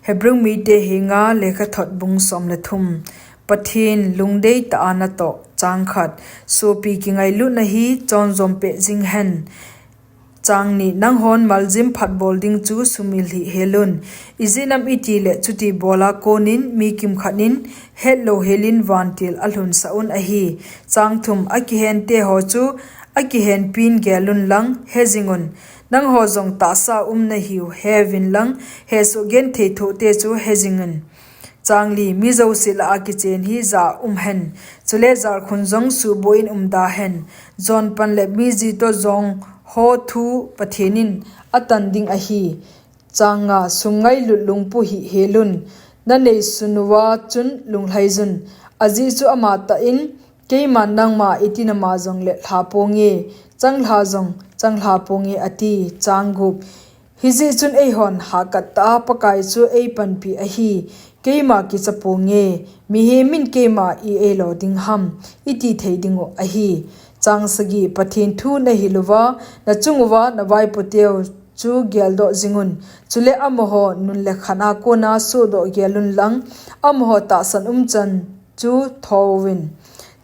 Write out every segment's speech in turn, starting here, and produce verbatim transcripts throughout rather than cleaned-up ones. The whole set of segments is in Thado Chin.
Hebrew mite henga lekhathot bung som le thum. Pathen lungdei tah a natoh. Chang khat. Sopi kingailutna hi chonjom peh jing hen. Chang ni. Nanghon maljim phatbol ding chu sumil hih helun. Ijeh inem itile chuti bol a konin mi kimkhat in hetlou helin vantil alhunsah un ahi. Chang thum. Akihen teho chu akihenpin gelun lang hejingun. Nangho jong tahsa um nahiu heuvin lang, hesoh genthei thoh te chu hejingun. Chang li. Mi jouse lah a kichen hi ja a um hen. Chule jalkhun jong suhboh in umda hen. Jon pan le mi ji toh jong ho thu Pathen in atan ding ahi. Chang nga. Sum ngailut lungpu hih helun. Nanei sunuva chun lunglhaijun. Ajeh chu amatah in, Keiman nangma iti nama jongle lhaponge, changlha jong changlhaponge, ati. Chang gup. Hijeh chun eihon hahkat tah a Pakai chu eipanpi ahi. Keima kichaponge, mihem in keima i eilo ding ham, iti thei dingu ahi. Chang sagi. Pathen thu nahil uva, nachung uva navaipo teu chu geldoh jingun. Chule amaho nun le khan a kona sohdoh gelun lang, amaho tahsan umchan chu thouvin.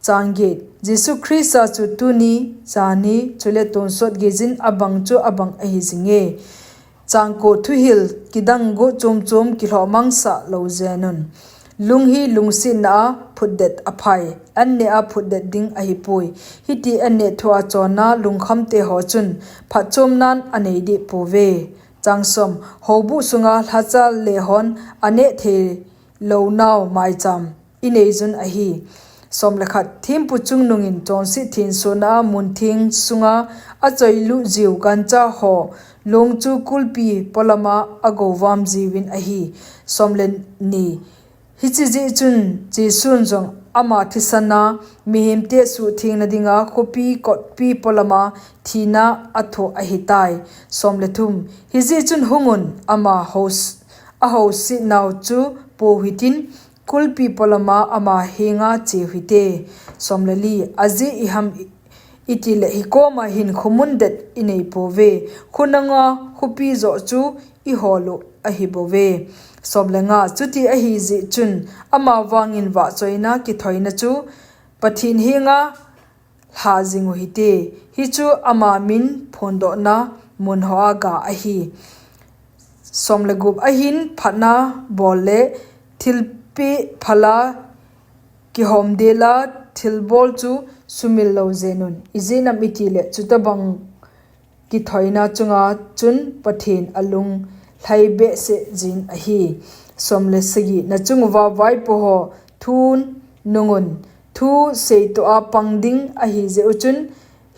Chang get. Jesu Christa chu tuni, jani, chule tonsot geijin abang chu abang ahi jinge. Chang ko. Thuhil kidang go chom chom kilhoh mangsah lou jenun. Lung hi lungsetna a phutdet aphai, an neh a phutdet ding ahipoi. Hiti an neh thua chonna lungkham teho chun phatchomnan anei deh pouve. Chang som. Houbuh sunga lhacha lehon aneh thei lou nau maicham inei jun ahi. Som le khat. Thempu chungnungin chonset thensona a muntheng sunga achoilut jiu gancha ho long chu kulpi polama agovam jiuvin ahi. Som le ni. Hiche jeh chun Jesun jong ama thisan a mihemte suhthengna dinga khopi kotpi polama thina athoh ahitai. Som le thum. Hijeh chun hungun ama hous-, ahousetnau chu pouhitin, kulpi polama ama henga cheu hite. Som le li. Ajeh iham i-, itile hikoma hin khomun det inei pouve. Khonunga khopi joh chu ihol u ahibouve. Som le nga. Chuti ahijeh chun ama vangin vahchoina kithoina chu Pathen henga lha jing uhite. Hichu ama min phondohna mun hoa ga ahi. Som le gup. Ahin phatna bol le thilpeh phal a kihomdel a thilbol chu sumil lou jenun. Ijeh inem itile chutobang kithoina chunga chun Pathen alunglhai behseh jin ahi. Som le sagi. Nachung uva vaipo ho thunungun, thu seitoh a pang ding ahijeh u chun,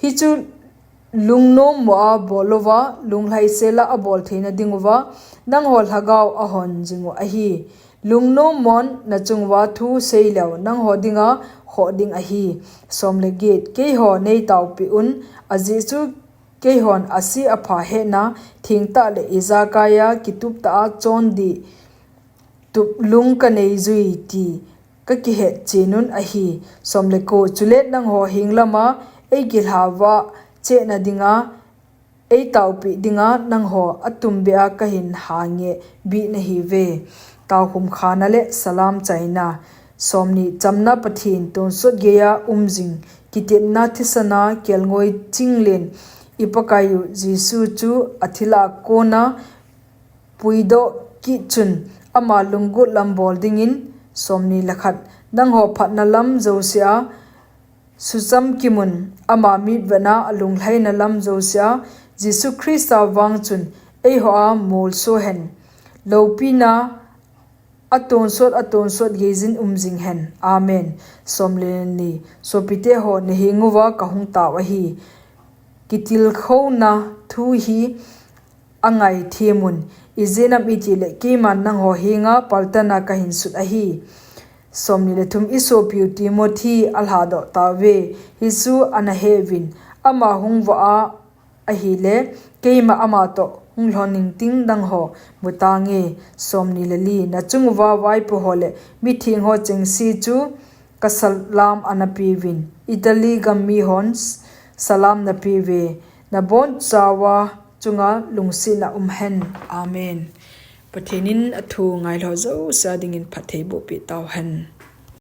hichu lungnom mo a bol uva, lunglhaisel a abol theina dinguva, nangho lhagao ahon jing u ahi. Lungnom mon nachung uva thu seileu nangho dinga khoh ding ahi. Som le get. Keiho neitaopeh un, ajeh chu keihon ase apha hetna thengtah le ijakai a kitup tah a chondih tup lung kanei jui ti kakihet chenun ahi. Som le ko. Chule nangho heng lama eikilha vah chehna dinga eitaopeh dinga nangho atumbeh a kahin hangeh bih nahiuve. Tao khumkhana le salam chaina. Som ni. Chamna Pathen tonsot geiya um jing, kitepna thisan a kelngoi chinglen i Pakai u Jesu chu athilha kona puidoh kit chun ama lunggot lam bol dingin. Som ni le khat. Nangho phatna lam jouse a sucham kimun, ama mitvetna alunglhaina lam jouse a Jesu Christa vang chun eiho a molso hen. Loupina atonsot atonsot geijin um jing hen. Amen. Som le ni. Sopite ho, naheng uva kahung tao ahi. Kitilkhouna thu hi angaithem un. Ijeh inem itile keiman nangho henga paltan a kahin sut ahi. Som ni le thum. I sopiu Timothy alhadoh tauve. Hichu ana heuvin, ama hung vah a ahile, keima ama toh hung lhon ingting nangho mutange. Som ni le li. Nachung uva vaipo ho le mitheng ho chengse chu kasalam ana peuvin. Italy gam mihon s-, salam napeuve. Nabonchauva chunga lungsetna um hen. Amen. Pathen in athu ngailhah jouse a dingin phatthei boh peh tauhen.